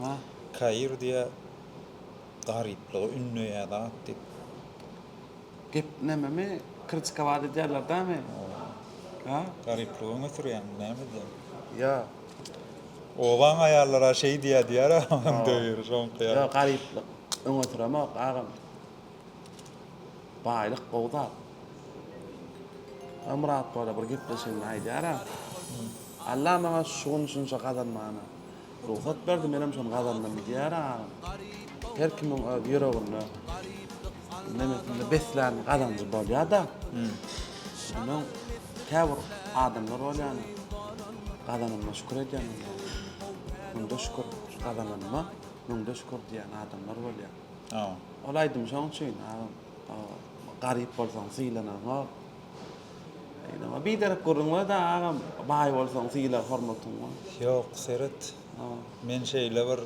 Ha. Kair diýýär, garyplygy ündeýär zat diýip. Gep nämemi kritikowat edýärler dämi? Ha? Garyplygy öňe sürýäňmi näme edýäň? Ýa. Obaň aýallary-a şeý diýýär diýýär-ä onuň döwri şoňky ýaly. Ýok, garyplyk öňe süremok agam. Baýlyk gowy zat. Myrat bola bir gepleşiginde aýdýar-a. Alla maňa şu gün şunça gazanmana rugsat berdi, menem şony gazandym diýýär agam. Her kimiň öz ýüreginde nemesinde beslän gazanjy bolýar-da. Ondan käbir adamlar bolýar, gazananyna şükür edýän bolýar. Müňde şükür şu gazananyma müňde şükür diýýän adamlar bolýar. Ol aýdym şoň üçin agam. Garyp bolsaň sylanaňok. Ýa biderek gürrüň bar-da agam, baý bolsaň sylag hormatyň bar. Ýok, seret. Men şeýle bir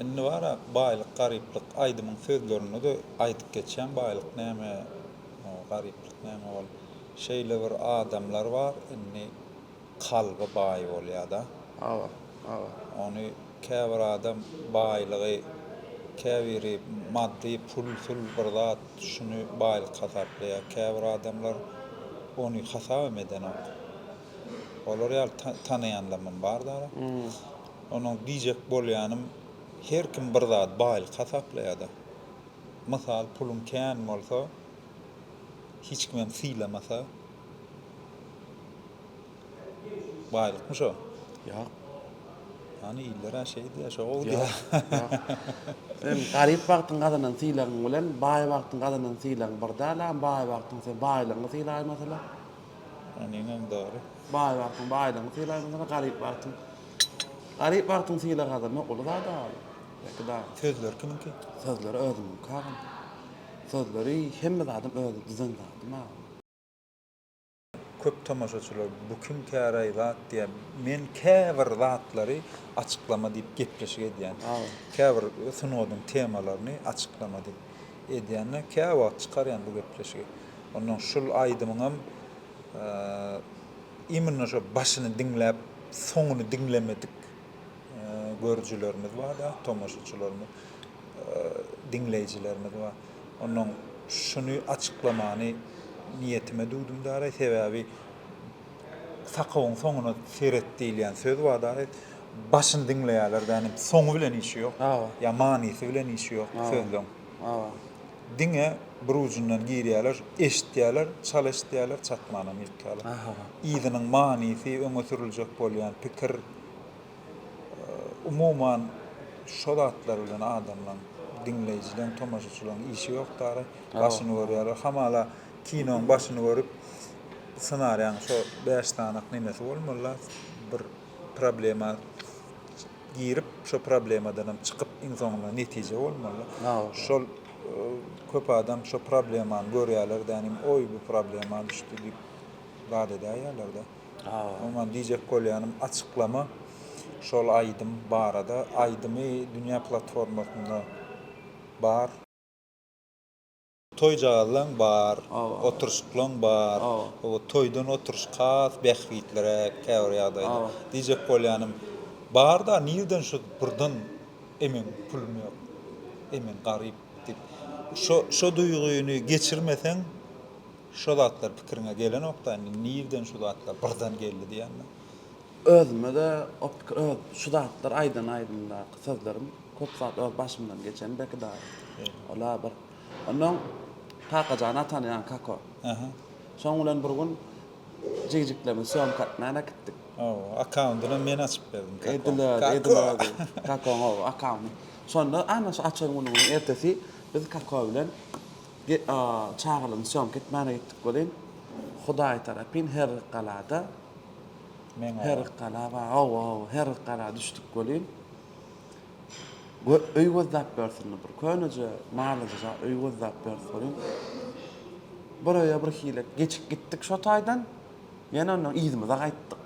indi bar-a baýlyk garyplyk aýdymyň sözlerinde-de aýdyp geçýän baýlyk näme, garyplyk näme ol. Şeýle bir adamlar bar indi kalby baý bolýada. Hawa, hawa. Ony käbir adam baýlygy, käbiri maddy pul-sul bir zat şuny baýlyk hasaplaýar. Käbir adamlar ony hasabam edenok. Olar ýaly tanaýanlarymam bar dara. Onuň diýjek bolýanym her kim bir zady baýlyk hasaplaýada. Mysal puluň kän bolsa hiç kimem sylamasa Baýlykmy şo? Ýok. Hany iller-ä şeý diýýär, şo gowy diýýär. Ýok. Sen garyp wagtyň gazanan sylagyň bilen baý wagtyň gazanan sylagyň bir däl-ä, baý wagtyň sen baýlygyňy sylaýmasalar. Onyňam dogry. Baý wagtyň baýlygyňy sylaýmasalar, garyp wagtyň garyp wagtyň sylag gazanmak uly zat-a ol. Belki dagy. Sözler kimiňki? Sözleri özümiňki agam. Sözleri hemme zadam özi düzen zadym agam. Köp tomaşaçylar bu kim käraý zat diýýär. Men käbir zatlary açyklama diýip gepleşik edýän. Käbir sungatyň temalaryny açyklama diýip edýän-de, käwagt çykarýan bu gepleşigi. Ondan şul aýdymyňam imенно şo başyny diňläp, soňuny diňlemedik görüjilerimiz bar-da, tomaşaçylarymyz, diňleýjilerimiz bar. Onnoň şuny açyklamany niýetime düwdüm daraý, sebäbi sakawyň soňuna seret diýilýän söz bar daraý, başyny diňleýärler dänim, soňy bilen işi ýok, ýa manysy bilen işi ýok sözleň. Diňe bir ujundan girýärler, eşitýärler, çala eşitýärler, çatmanam ýykýarlar. Yzynyň manysy, öňe sürüljek bolýan pikir, Umuman şo zatlar bilen adamlaň, diňleýjileň, tomaşaçylaryň işi ýok dara. Başyny görýärler. Hamala kinoň başyny görüp ssenariýaň şo bäş sanak nemesi bolmaly-da, bir problema girip, şo problemadanam çykyp iň soňunda netije bolmaly-da. Şol köp adam şo problemany görýärler dänim, oý bu problema düşdi diýip zat edäýýärler-de. Umuman diýjek bolýanym açyklama şol aýdym barada aýdymy dünýä platformasynda bar. Toýjagazlaň bar, oturşyklaň bar. Toýdan oturyşyk has bähbitliräk käbir ýagdaýda. Diýjek bolýanym barda nirden şu birden emeň pulum ýok, emeň garyp diýip. Şo şo duýgyny geçirmeseň Şo zatlar pikiriňe gelenokda indi nirden şu zatlar birden geldi diýende. Özüme-de o pikir öz şu zatlar aýdan aýdymdaky sözlerim köp zat öz başymdan geçen Beki daýy. Ola bir onnoň Kakajan tanaýaň Kako. Aha. Şoň bilen bir gün jigjiklerimizi sýomka etmäne gitdik. Hawa, akkaundynam men açyp berdim Kako. Edil özi, edil özi. Kakoň hawa akkaundy. Şonda ana şu açan günümiziň ertesi biz Kako bilen Çagalygyny sýomka etmäne gitdik welin, Hudaý tarapyn Herrikgalada, Herrikgala bar, hawa, hawa, Herrikgala düşdük welin, öý gözläp ýörüs indi bir köneje, narlyja öý gözläp ýörüs welin, bir öýe bir hili geçip gitdik şo taýdan, ýene ondan yzymyza gaýtdyk.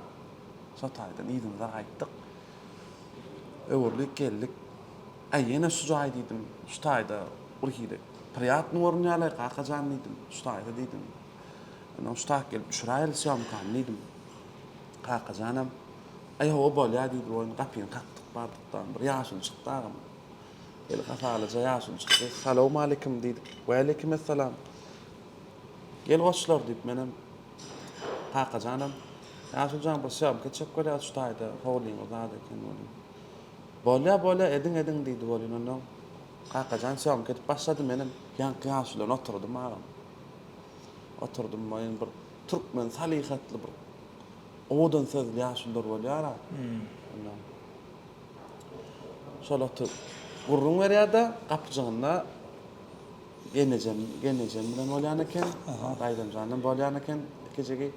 Şo taýdan yzymyza gaýtdyk. Öwrülip geldik. Äý, ýene şu jaý diýdim, şu taýda bir hili priýatny görünýär-le, kaka jan diýdim, şu taýda diýdim. Ondan şu taýyk gelip düşüräýeli sýomkany diýdim. Kaka janam, Äý, hawa, bolýar diýdi, oýun gapyny kakdyk. Bardyk-da, bir ýaşuly çykdy agam. Eli hasalyja ýaşuly çykdy. Salowmaleýkim diýdik. Waleýkimessalam. Gel goçlar diýip, menem, Kakajanam, Ýaşuly jan bir sýomka etjek bolýas şu taýda, howlyňyz zat eken welin. Bolýa, bolýa, ediň, ediň diýdi welin, onnoň Kakajan sýomka edip başlady, menem ýaňky ýaşuly bilen oturdym agam. Oturdym welin bir türkmen salyhatly bir owadan sözli ýaşulular bolýar-a. Onnoň şol oturyp gürrüň berýär-de, gapyjygynda Gelnejem, gelnejem bilen bolýan eken, daýzamjanam bolýan eken ikijigi.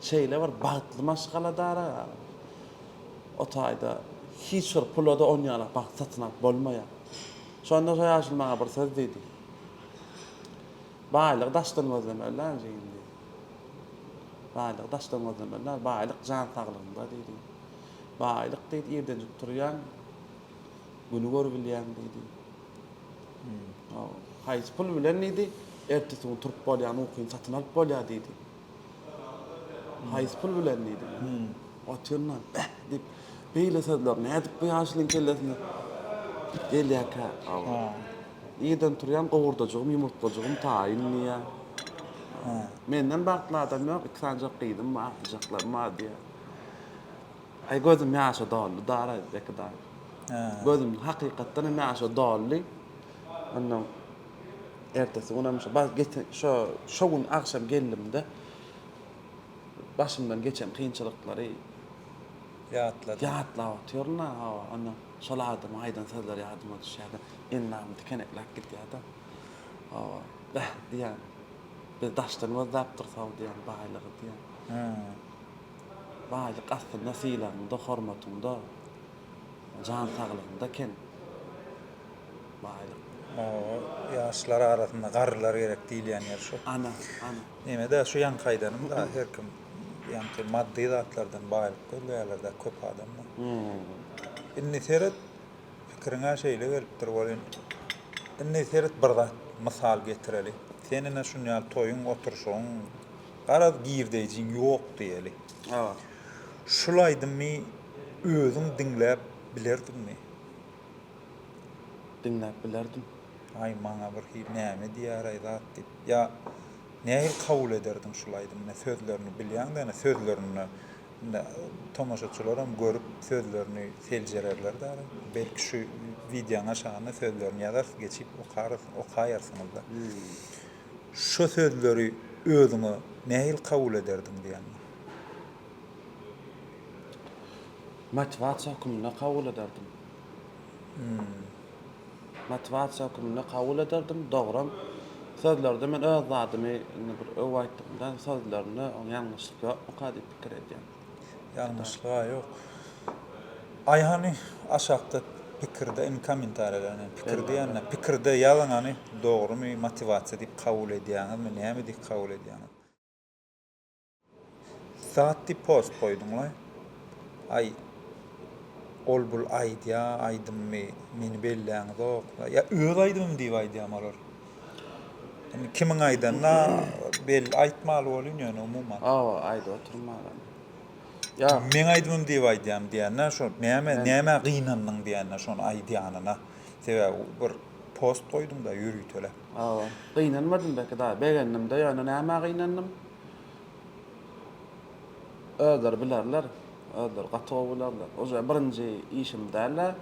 Şeýle bir bagtly maşgala dara. O taýda hiç bir pula-da on ýalak bagt satyn alyp bolmaýar. Şonda şo ýaşuly maňa bir söz diýdi. Baýlygy daşdan gözlemeli däl jigim diýdi. Baýlygy daşdan gözlemeli däl, baýlyk jan saglygyňda diýdi. Baýlyk diýdi, irdenjik turýaň, güni görübilýäň diýdi. Haýsy pul bilen diýdi, ertesi gün turup bolýan ukyny satyn alyp bolýar diýdi. Haýsy pul bilen diýdi. Otyryn-a, beh diýip, beýle sözler nädip bu ýaşulyň kellesine gelýärkä? Irden turýan gowurdajygym, ýumurtgajygym taýyn diýýär. Menden bagtly adam ýok, iki sanjak gyzym bar, agtyjaklarym bar diýýär. Aý gözüm ýaşa doldy daraý Beki daýy. Gözüm hakykatdan hem ýaşa doldy. Ondan ertesi günem şo şo şo gün agşam geldimde başymdan geçen kynçylyklary ýatladym. Ýatlap otyryn hawa. Ondan şol adamyň aýdan sözleri ýadyma düşýär-de, endamym tikenekläp gidýär-de. Hawa, beh diýýän. Biz daşdan gözläp dursak diýýän baýlygy diýýän. Baýlyk aslynda sylagyňda, hormatyňda, jan saglygyňda eken baýlyk. Hawa, ýaşlar arasynda garrylar gerek diýilýän ýeri şu. Ana, ana. Neme-dä, şu ýaňky aýdanym-da, her kim ýaňky maddy zatlardan baýlyk gözleýärler-dä köp adamlar. Indi seret, pikiriň-ä şeýle gelipdir welin, indi seret bir zat mysal getireli. Sen ine şuny ýaly toýuň, oturyşygyň Garaz girdeýjiň ýok diýeli. Hawa. Şul aýdymy özüň diňläp bilerdiňmi? Diňläp bilerdim. Aý maňa bir hili näme diýäraý zat diýip. Ýa nähili kabul ederdiň şul aýdymy ine sözlerini bilýäňdä ine sözlerinde indi tomaşaçylaram görüp sözlerini seljererler dara. Belki şu wideoň aşagynda sözlerini ýazarys geçip okarys okaýarsyňyzda. Şo sözleri özüňe nähili kabul ederdiň diýende? Motiwasiýa höküminde kabul ederdim. Motiwasiýa höküminde kabul ederdim. Dogram sözlerde men öz zadymy indi bir öw aýtdym-da, sözlerinde oň ýalňyşlyk ýokmuka diýip pikir edýän. Ýalňyşlyga ýok. Aý hany aşakda pikirde indi kommentariýalar indi pikir diýende pikirde ýazyň hany dogrymy motiwasiýa diýip kabul edýäňizmi näme diýip kabul edýäňiz. Zat diýip post goýduňlaý. Aý ol bul aýdýa aýdymymy meni belläňizok ýa öz aýdymym diýip aýdýamy olar. Indi kimiň aýdanyna belli aýtmaly bolýn ýöne umuman. Hawa aýdyp oturmaly. Ýa. Meň aýdymym diýip aýdýam diýende şo näme nämä gynandyň diýende şony aýdýanyna. Sebäbi bir post goýduňda ýöriteläp. Hawa. Gynanmadym belki dagy begendimde ýöne nämä gynandym? Özleri bilerler. Özleri gaty gowy bilerler. Uje birinji işim dälde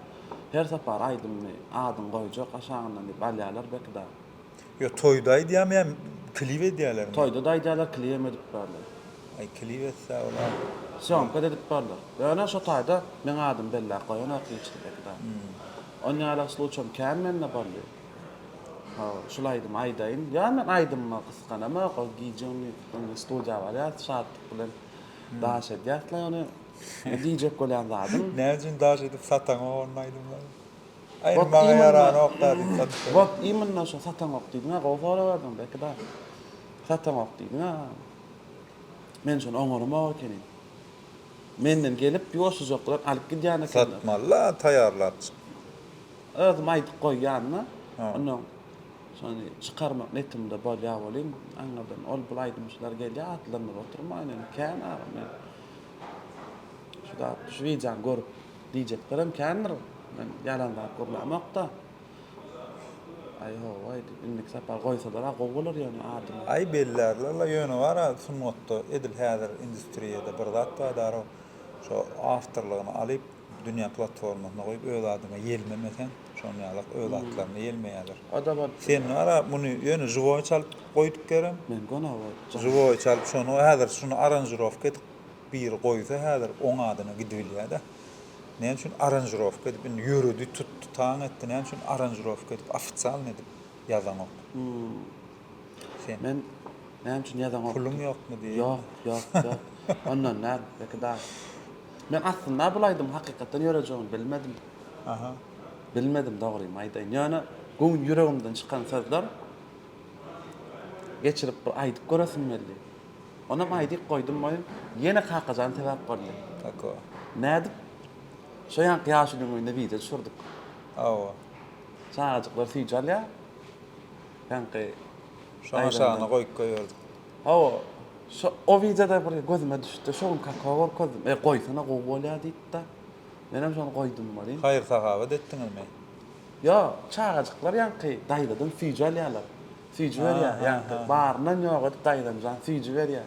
her sapar aýdymyny adyny goýjak aşagyndan diýip alýarlar belki dagy. Ýo toýda aýdýarmy ýa klip edýärlermi? Toýda-da aýdýarlar klibem edip barlar. Aý klip etse olar. Sýomka-da edip barlar. Ýöne şo taýda meň adymy belläp goýanok hiç kim belki dagy. Onýalak sluçam kän mende boldy. Hawa şul aýdymy aýdaýyn. Ýa men aýdymyma gysganamok ol gije gündizden studiýa barýas şatlyk bilen daş edýäs-le ony. Diýjek bolýan zadym. Näme üçin daş edip sataňok onda aýdymlary? Aý indi maňa ýaranok-da diýip satyp berýär. Wot imенно şo sataňok diýdiň-ä gowy sorag berdiň Beki daýy. Sataňok diýdiň-ä. Men şony oňaramok ekenim. Menden gelip ýuwaşjajak bilen alyp gidýän ekenler. Satmaly-la taýýarlap çyk. Özüm aýdyp goýýan-da. Onnoň şony çykarmak netimde bolýar welin, aňyrdan ol-bul aýdymçylar gelýär, atlandyryp oturmaýyn indi kän agam men. Şu zat, şu wideony görüp. Diýjeklerem kändir. Men ýalan zat gürlämok-da. Aý hawa diýip indiki sapar goýsalar-a gowy bolar ýöne adymy. Aý bellärler-la ýöne bar-a sungatda edil häzir industriýada bir zat bar darow şo awtorlygyny alyp dünýä platformasyna goýup öz adyňa ýelmemeseň şon ýalak öz atlaryna ýelmeýärler. O-da bolup biler. Sen bar-a muny ýöne žiwoý çalyp goýduk gerem. Men göni hawa. Žiwoý çalyp şony häzir şuny aranžirowka edip biri goýsa häzir oň adyna gidibilýär-de. Näme üçin aranžirowka edip indi ýöredi tutdy taň etdi näme üçin aranžirowka edip ofitsialny edip ýazaňok. Sen. Men näme üçin ýazaňok. Puluň ýokmy diýeýin. Ýok ýok ýok ondan däl Beki dagy. Men aslynda bul aýdym hakykatdan ýörejegini bilmedim. Aha. Bilmedim dogrymy aýdaýyn. Ýöne göwün ýüregimden çykan sözler geçirip bir aýdyp göresim geldi. Onam aýdyp goýdum goýum. Ýene Kakajan sebäp boldy. Kako. Nädip? Şo ýanky ýaşulyň öýünde wideo düşürdik. Hawa. Çagajyklar süýji alýar. Ýaňky Şoň aşagyna goýup goýberdik. Hawa. Şo o wideoda bir gözüme düşdi. Şo gün kakao görkezdim. E goýsana gowy bolýar diýdi-de. Menem şony goýdum welin. Haýyr-sahawat etdiňizmi? Ýok, çagajyklar ýaňky daýzadan süýji alýarlar. Süýji berýär, ýaňky baryndan ýok edip daýzamjan süýji berýär.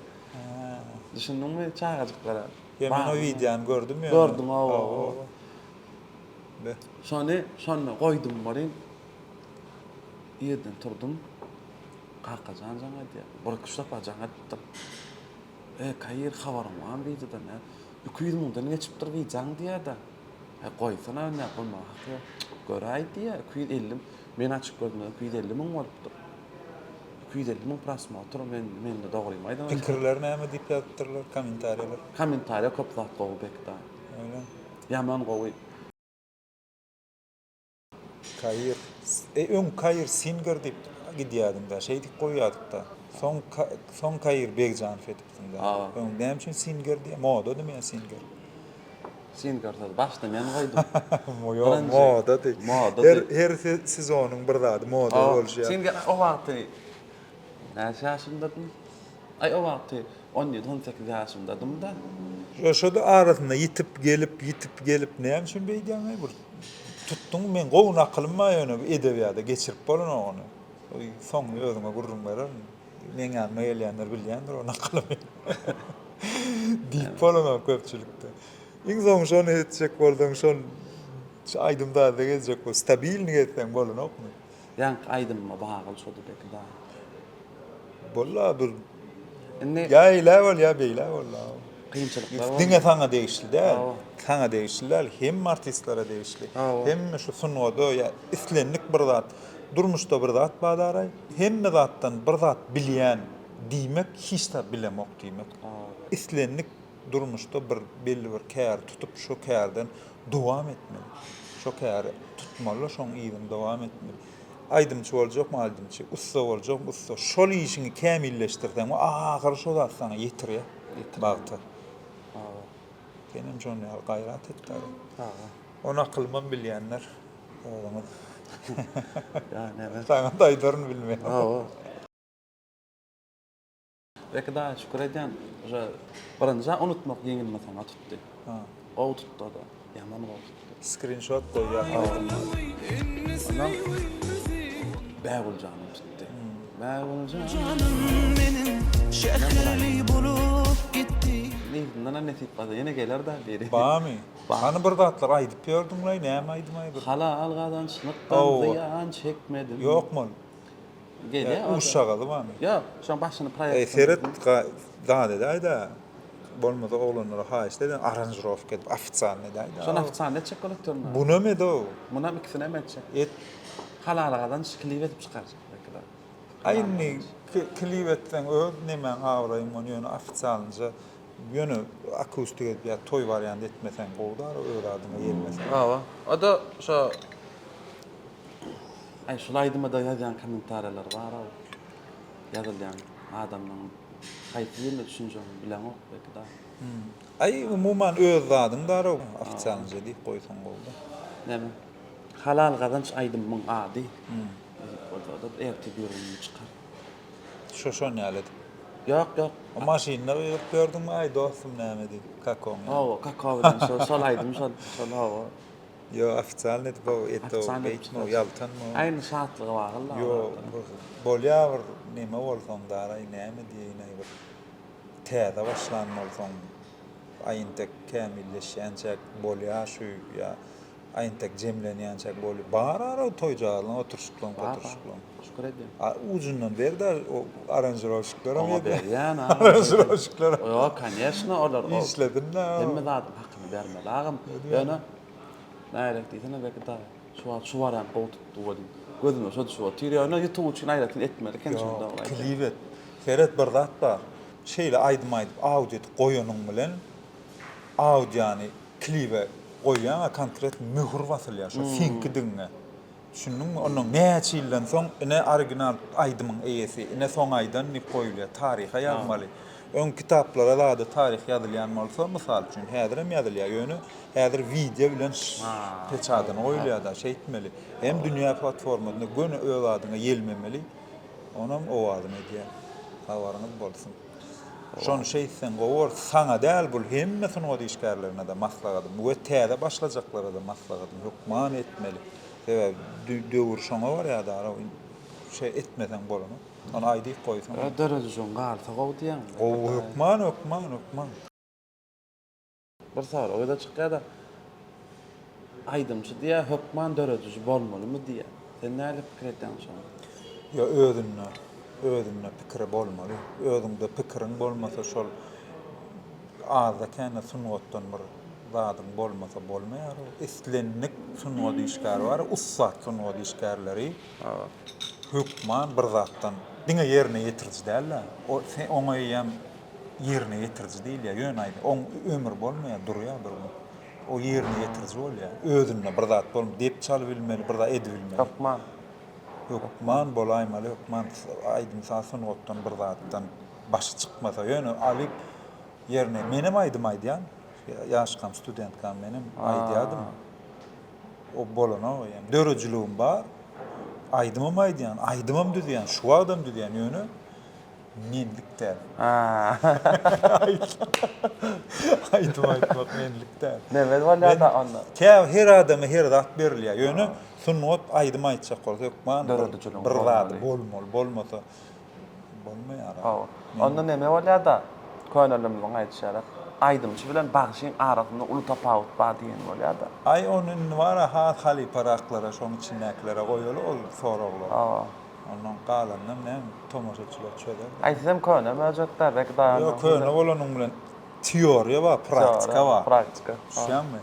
Düşündiňmi çagajyklara? Ýa men o wideony gördüm ýöne. Gördüň hawa. Şony şonda goýdum welin irden turdum. Kakajan jaň edýär. Bir-iki üç sapar jaň edipdir. E, Kair habaryň barmy wideodan nä? 200 müňden geçipdir wideoň diýýär-de. Äý goýsana indi bolmaga haky ýok. Göräý diýýär, 250 men açyk gözüme 250 müň bolupdyr. 250 müň prosmotr men mende dogrymy aýdaýyn. Pikirler näme diýip ýazypdyrlar kommentariýalar? Kommentariýa köp zat gowy Bekda. Öyle. Ýaman gowy. Kair e öň Kair Singer diýip gidýädiňdä şeýdip goýýadykda. Soň soň Kair Begjanow edipsiňdä. Öň näme üçin Singer diýä modadymy ýa Singer? Singer sözi başda men goýdum. Ýok modady. Modady. Her her sezonyň bir zady moda bolşy ýaly. Singer o wagty näçe ýaşymdadym? Aý o wagty 17-18 ýaşymdadym-da. Şo şo-da arasynda ýitip gelip, ýitip gelip näme üçin beýdýäň-aý bir tutduň meň gowy nakylym bar ýöne bu edebiýada geçirip bolanok ony. Soň özüňe gürrüň bererin. Meň ýanyma gelýänler bilýändir o nakylymy. Diýip bolanok köpçülikde. Iň soňy şony etjek bolsaň şol aýdym-sazda gezjek bol, stabilnyý gezseň bolanokmy? Ýaňky aýdymyma bagly şo-da beki dagy. Bolla bir Indi ýa eýlä bol ýa beýlä bol. Kynçylyklar boldy. Diňe saňa degişli däl. Saňa degişli däl, hemme artistlere degişli. Hemme şu sungada ýa islendik bir zat, durmuşda bir zat bar daraý, hemme zatdan bir zat bilýän diýmek hiç zat bilemok diýmek. Islendik durmuşda bir belli bir käri tutup şo kärden dowam etmeli. Şo käri tutmaly, şoň yzyny dowam etmeli. Aýdymçy boljakmy, aýdymçy, ussa boljakmy, ussa. Şol işiňi kämilleşdirseň, ahyry şo zat saňa ýetirýär bagta. Senem şonuň ýaly gaýrat et dara. O nakylymam bilýänler özüňiz. Saňa-da aýdaryn bilmeýän. Beki daýa şükür edýän uje birinjä unutmak ýeňilme saňa tutdy. Gowy tutdy oda. Ýaman gowy tutdy. Skrinşot goýýas aýdymyna. Ondan Bägül janym tutdy. Bägül janym meniň şäherli bolup gitdi. Yzyndanam nesip bolsa ýene geler-dä biri. Barmy? Hany bir zatlar aýdyp ýördüňlaý näme aýdymaý bir. Halal gazançlykdan zyýan çekmedim. Ýokmy ol? Gelýär o. Uşagazy barmy? Ýok, şoň başyny proýekt. Eý seret zat edäýdä. Bolmasa oglanlara haýyşt eden aranžirowka edip ofitsialny edäýdä. Şony ofitsialny etjek bolup duryn. Bunam ed-ow. Munam ikisinem etjek. Et. Halal gazanç klip edip çykarjak belki-de. Aý indi klip etseň öz nemäň abraýyň ony ýöne ofitsialnyja ýöne akustik edip ýa toý barýanda etmeseň gowy-da öz adyňa ýelmeseň. Hawa. O-da şo Aý şul aýdymada ýazýan kommentariýalar bar-ow. Ýazylýan adamlaň haýsy birine düşünjegini bileňok belki da. Aý umuman öz zadyň bar-ow ofitsialnyja diýip goýsaň gowy-da. Näme? Halal gazanç aýdymyň ady. Nesip bolsa-da ertir birigün çykar. Şo şon ýaly edip. Ýok, ýok. O maşynda gygyryp ýördüňmi, aý dostum näme diýip, kakaoň ýaly. Hawa, kakao bilen şol, şol aýdym şol, şol hawa. Ýok, ofitsialnyý edip o et o beýtme o ýaltanma. Aý indi şatlygy bar la. Ýok, bir bolýa bir neme bolsaň daraý näme diýeýin aý bir täze başlan bolsaň aý intek kämilleşýänçäk bolýa şu ýa Aý entek jemlenýänçäk bolýa. Bar ara toýjagazlaň oturşyklaň poturşyklaň. Şükür edýän. A ujundan ber-de o aranžirowşiklaram Oňa ýedi. berýän a. Aranžirowşiklara. Ýok, koneşno olar o. Işledin-dä. Hemme zadyň hakyny bermeli agam. Ýöne nälik diýsene Beki dagy. Şu wagt şu wariant gowy tutdy welin. Gözüme şo düşüp otyr. Ýöne ýutube üçin aýratyn etmeli eken şony dogry Ýok, aýtýaň. klip et. Seret bir zat bar. Şeýle aýdym aýdyp audio edip goýanyň bilen audiony klibe goýýaňa konkret möhür basylýar şo seňkidigiňe. Düşündiňmi? Ondan näçe ýyldan soň ine original aýdymyň eýesi, ine soň aýdan diýip goýulýar. Taryha ýazmaly. Öň kitaplara zada taryh ýazylýan bolsa, mysal üçin, häzirem ýazylýar, ýöne häzir wideo bilen peçadyny goýulýar-da, şeýtmeli. Hem dünýä platformasynda göni öz adyňa ýelmemeli. Onam owazyny edýär. Habaryňyz bolsun. Şony şeýtseň gowy bolar. Saňa däl bul hemme sungat işgärlerine-de maslahatym we täze başlajaklara-da maslahatym hökman etmeli. Sebäbi döwür şoňa barýar dara şeý etmeseň bolanok. Ony aýdyp goýsaň. Öz döredijigiň galsa gowy diýýäňmi? Gowy hökman hökman hökman. Bir sorag ýüze çykýar-da, aýdymçy diýýär, hökman dörediji bolmalymy diýýär. Sen nähili pikir edýäň şony? Ýa özünde, özünde pikiri bolmaly. Özüňde pikiriň bolmasa şol azda-kände sungatdan bir zadyň bolmasa bolmaýar. Islendik sungat işgäri bar, ussat sungat işgärleri hökman bir zatdan diňe ýerine ýetiriji däl-de, oňa eýýäm Ýerine ýetiriji diýilýär. Ýöne aýdy, oň ömri bolmaýar, durýar bir gün. O ýerine ýetiriji bolýar. Özünde bir zat bolmaly, dep çalybilmeli, bir zat edibilmeli. Hökman. Hökman bolaýmaly, hökman aýdym-saz sungatdan bir zatdan başy çykmasa, ýöne alyp ýerine, menem aýdym aýdýan, ýaşkam, studentkam menem aýdýardym. O bolanok eýýäm. Döredijiligim bar. Aýdymam aýdýan, aýdymam düzýän, şu wagtam düzýän, ýöne Menlik däl. Aýdym aýtmak menlik däl. Neme bolýar-da onda? Kä her adama her zat berilýär. Ýöne sungat aýdym aýtjak bolsa hökman bir zady bolmaly. Bolmasa bolmaýar. Hawa. Onda neme bolýar-da? Könelerimiziň aýdyşy ýaly, aýdymçy bilen bagşyň arasynda uly tapawut bar diýen bolýar-da. Aý ony indi bar-a has halyparaklara şoň içindäkilere goýaly ol soraglary. Hawa. Ondan galanynam näme tomaşaçylar çözer. Aý sizem köne möjekdä belki daýanmaň. Ýok köne bolanyň bilen teoriýa bar praktika bar. Praktika. Düşýäňmi?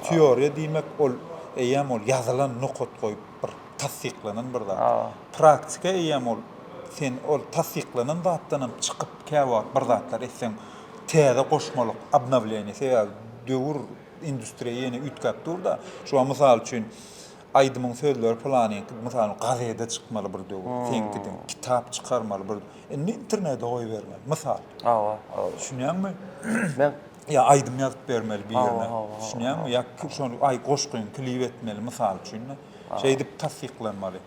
Teoriýa diýmek ol eýýäm ol ýazylan nokat goýup bir tassyklanan bir zat. Praktika eýýäm ol sen ol tassyklanan zatdanam çykyp käwagt bir zatlar etseň täze goşmalyk obnowleniýe sebäbi döwür industriýa ýene üýtgäp durda. Şu wagt mysal üçin Aýdymyň sözleri pylanyňky, mysal üçin, gazede çykmaly bir döwür, seňkidiň, kitap çykarmaly bir, indi internete goýbermeli, mysal. Hawa, hawa. Düşünýäňmi? Men Ýa aýdym ýazyp bermeli birine. Düşünýäňmi? Ýa şony aý goşgyny klip etmeli, mysal üçin-de. Şeýdip tassyklanmaly.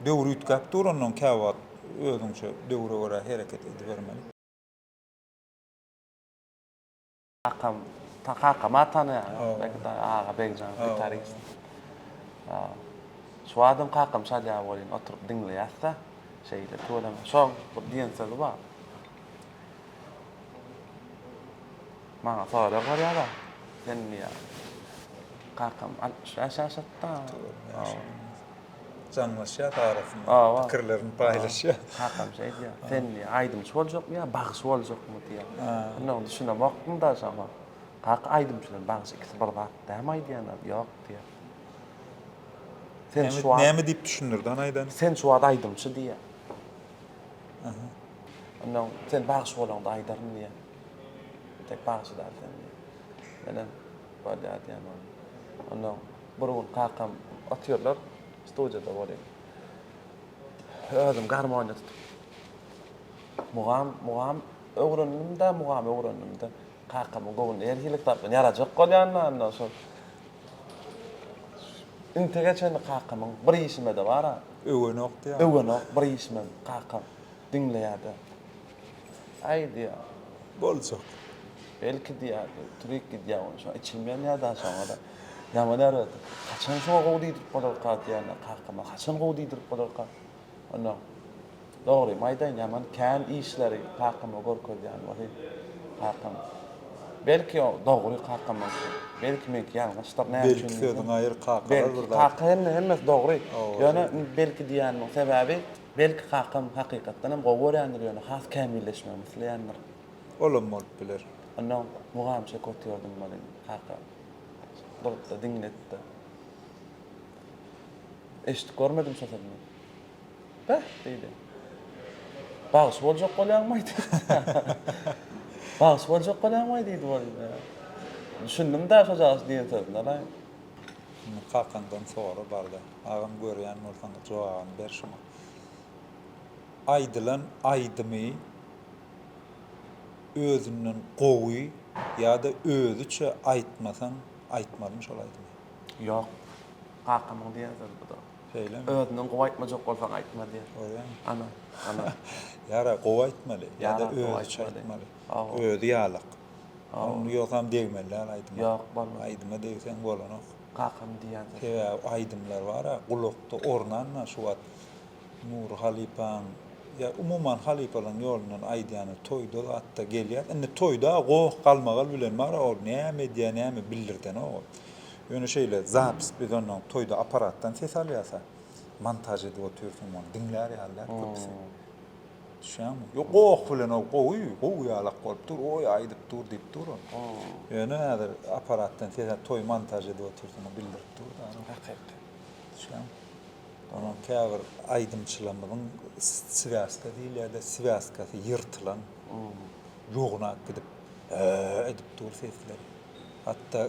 Döwür üýtgäp dur, ondan käwagt özüňçe döwre görä hereket edibermeli. Kakam, kakam-a tanaýar. Belki dagy Aga Begjan gitarist. Şu adam kakam çalýar welin oturyp diňleýäs-de. Şeýle tüweleme. Şoň bir diýen sözi bar. Maňa sorag berýär-de, sen diýýär. Kakam 65 ýaşatdy. Jaňlaşýas arasynda, pikirlerini paýlaşýas. Kakam şeý diýýär, sen diýýär, aýdymçy boljakmy ýa bagşy boljakmy diýýär. Men oňa düşünemokdym-da şoňa. Kaka, aýdymçy bilen bagşy ikisi bir zat dämi aýdýanlar? Ýok diýýär. Sen şu wagt Näme diýip düşündirdi hany aýdan? Sen şu wagt aýdymçy diýýär. Ondan sen bagşy bolaňda aýdaryn diýýär. Tek bagşy däl sen diýýär. Menem bolýar diýýän oňa. Ondan Bir gün kakam otyrlar, studiýada bolýan. Özüm garmoniýa tutup. Mugam, mugam öwrendim-de, mugam öwrendim-de. Kakamyň göwnüne her hili kitap bilen ýarajak bolýan-da, onda şol. Intege çenli kakamyň bir işime-de bar-a. Öwenok diýýär. Öwenok bir işimem kakam diňleýär-de. Aý diýýär. Boljak. Belki diýýär, turik gidýär ony şo içim ýanýar da şoňa-da. Ýaman erbet. Haçan şoňa gowy diýdirip bolarka diýýän kakama. Haçan gowy diýdirip bolarka? Onnoň dogrymy aýdaýyn, ýaman kän işleri kakama görkezýän welin, kakam belki o dogry kakamyňky, belki meňki ýalňyşdyr, näme üçin Belki sözüňi aýyr, kakalar Belki bir zat. kaka hemme hemmesi dogry. Ýöne belki diýýänimiň sebäbi, belki kakam hakykatdan hem gowy görýändir, ýöne has kämilleşmegimi isleýändir. Olam bolup biler. Onnoň mugam çekip otyrdym welin, kaka durup-da diňledi-de. Eşidip görmedim şo sözüni. Beh, diýdi. Bagşy boljak bolýaňmaý diýdi. Bagşy boljak bolýaňmaý diýdi ol. Düşündim-dä şo jagaş diýen sözüne-laý. Indi kakaňdan sora barda. Agam görýän bolsaň jogabyny ber şuňa. Aýdylan aýdymy özünden gowy ýa-da özüçe aýtmasaň aýtmalymy şol aýdymy? Ýok. Kakamyň diýen sözi bu-da. Şeýlemi? Özünden gowy aýtmajak bolsaň aýtma diýen. Görýäňmi? Ana, ana. Ýara gowy aýtmaly ýa-da özüçe aýtmaly. Özi ýalak. Ony ýogsam degmeli däl aýdyma. Ýok, bolmaz. Aýdyma degseň bolanok. Kakam diýen sözi. Sebäbi aýdymlar bar-a, gulakda ornan-da şu wagt Nury halypaň ýa umuman halypalaryň ýolundan aýdýany toýda zatda gelýär. Indi toýda goh galmagal bilen bar-a ol näme edýär näme bildirdenok ol. Ýöne şeýle zapis biz ondan toýda aparatdan ses alýasa montaž edip otyrsyň ony diňlär ýaly däl köpüsi. Düşýäňmi? Ýok goh bilen ol gowy gowy ýalak bolup dur oý aýdyp dur diýip dur ol. Ýöne häzir aparatdan ses toý montaž edip otyrsyň bildirip dur da. Hakyky. Düşýäňmi? Onuň käbir aýdymçylarymyzyň swýazka diýilýär-de, swýazkasy ýyrtylan, ýognap gidip, Ö-ö edip dur sesleri. Hatda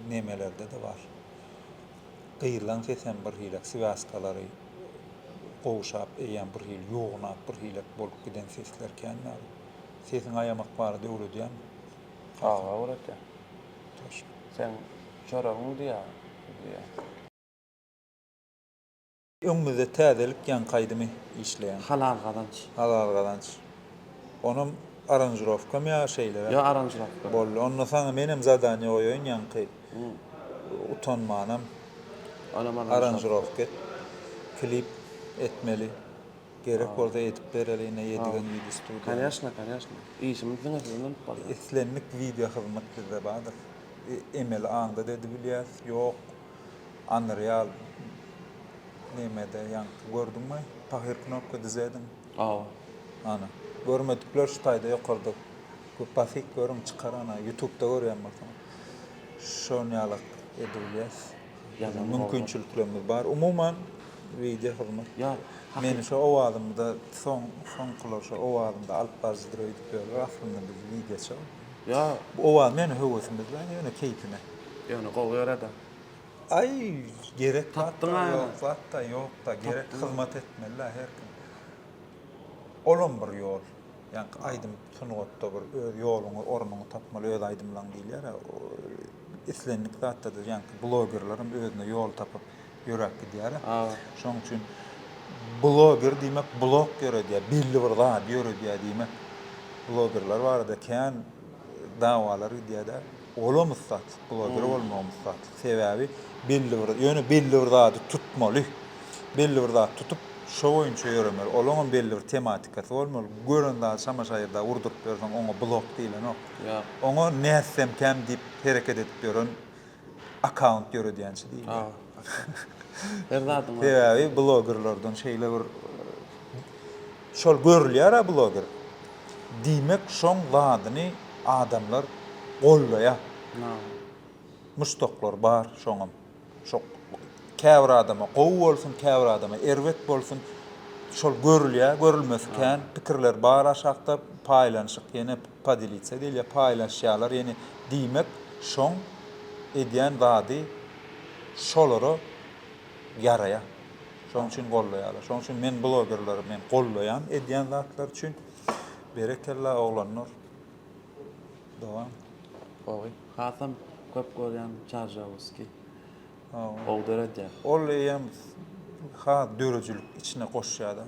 nemelerde-de bar. Gyzlaň sesem bir hilek, swýazkalary gowşap, eýýäm bir hili ýognap, bir hilek bolup giden sesler kän bar. Sesiňi aýamak barada öwredýärmi? Aga öwredýär. Toşna. Seň çöregiň diýýär, diýýär. Öňümizde täzelik ýaňky aýdymy işleýän. Halal gazanç. Halal gazanç. Onam aranžirowkamy ýa şeýleräk? Ýok aranžirowka. Boldy. Onda saňa menem zadaniýa goýaýyn ýaňky utanmanam Onam aranžirowka et. Klip etmeli. Gerek bolsa edip bereli ine Ýedigen wideo studiýa. Konýaşna konýaşna. Işimiz diňe sizden bolup barýar. Islendik wideo hyzmat bizde bardyr. Emeli aňda-da edibilýäs. Ýok. Unreal nemede ýaňky gördüňmi? Pahyr knopka dzediň. Hawa. Ana. Görmedikler şu taýda ýokarda köp basyp görüň çykar ana ýutubda görýän bolsaňyz. Şon ýalak edibilýäs. Ýazan Mümkinçiliklerimiz bar. Umuman wideo hyzmat. Ýa Meni şo owazymda soň soňkular şo owazymda alyp baryjydyr öýdüp ýörler. Aslynda biz wideoçy. Ýa. Bu owaz meni höwesim bilen ýöne keýpine. Ýöne gowy ýöredi. Aý gerek Tapdyň zatda aýna. ýok zatda ýokda gerek hyzmat etmelidä her kim. Olam bir ýol. Ýaňky aýdym sungatda bir öz ýoluňy ornuňy tapmaly öz aýdymlaň diýilýär-ä. Islendik zatda-da ýaňky blogerlerem özüne ýol tapyp ýöräp gidýär-ä. Şoň üçin bloger diýmek blog ýöredýär, belli bir zady ýöredýär diýmek. Blogerler barada kän dawalar gidýär-dä. Olam ussatlyk, bloger bolmagam ussatlyk. Sebäbi belli bir, ýöne belli bir zady tutmaly. Belli bir zat tutup, şo boýunça ýöremeli. Olaňam belli bir tematikasy bolmaly. Gören zady şama-şaýyrda urduryp ýörseň, oňa blog diýlenok. Ýok. Oňa nätsemkäm diýip hereket edip ýören akkaunt ýöredýänçi diýilýär. Her zadyň bar. Sebäbi blogerlerden şeýle bir şol görülýär-ä bloger. Diýmek şoň zadyny adamlar gollaýar. Muşdaklar bar şoňam. Şo käbir adama gowy bolsun, käbir adama erbet bolsun. Şol görülýär, görülmesi kän pikirler bar aşakda paýlanyşyk ýene podelitsa diýilýär, paýlaşýarlar ýene diýmek şoň edýän zady şolara ýaraýar. Şoň üçin gollaýarlar. Şoň üçin men blogerleri men gollaýan edýän zatlary üçin. Berekella oglanlar. Dowam. Gowy. Hasam köp görýän Çarjawski. Gowy döredýär. Ol eýýäm has döredijilik içine goşýar-da.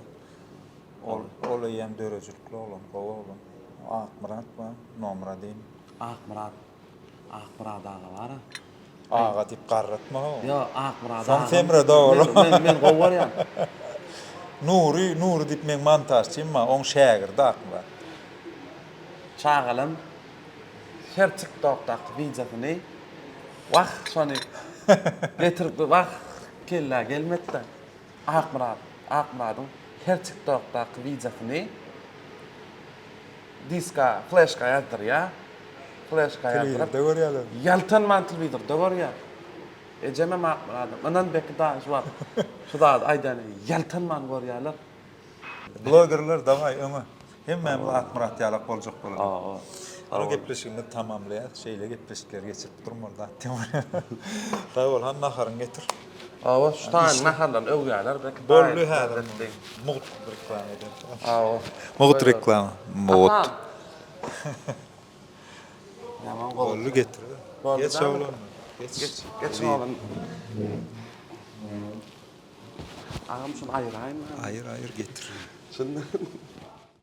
Ol ol eýýäm döredijilikli oglan, gowy oglan. Akmyrat bar, nomer odin. Akmyrat, Akmyrat aga bar-a. Aga diýip garratma ho. Ýok, Akmyrat Soň agam. semredi ol. Men, men, men gowy görýän. Nury, Nury diýip meň montažçym bar, oň şägirdi Akmyrat. Çagalam her TikTokdaky wideosyny wah şony getirip wah kellä gelmedi-de. Akmyrat, Akmyradyň her TikTokdaky wideosyny diska, fleşka ýazdyrýar. Fleşka ýazdyryp, Telewizorda görýärler. Ýaltanman telewizorda görýär. Ejemem Akmyradam, Ynan Beki dagy şu wagt şu zady aýdany ýaltanman görýärler. Blogerler dawaý öňe. Hemmämiz Akmyrat ýalak boljak bolalyň. Hawa. Ony gepleşigimizi tamamlaýas. Şeýle gepleşikleri geçirip durmaly zat diýip. Sag bol, hany naharyňy getir. Hawa, şu taýyň naharlaryny öwýärler Beki daýy. Boldy häzir. Mugt reklama ederis. Hawa. Mugt reklama. Mugt. Ýaman gowy. Boldy getir. Geç oglan. Geç. Geç oglan. Agam şuny aýyraýyn. Aýyr aýyr getir. Şundan.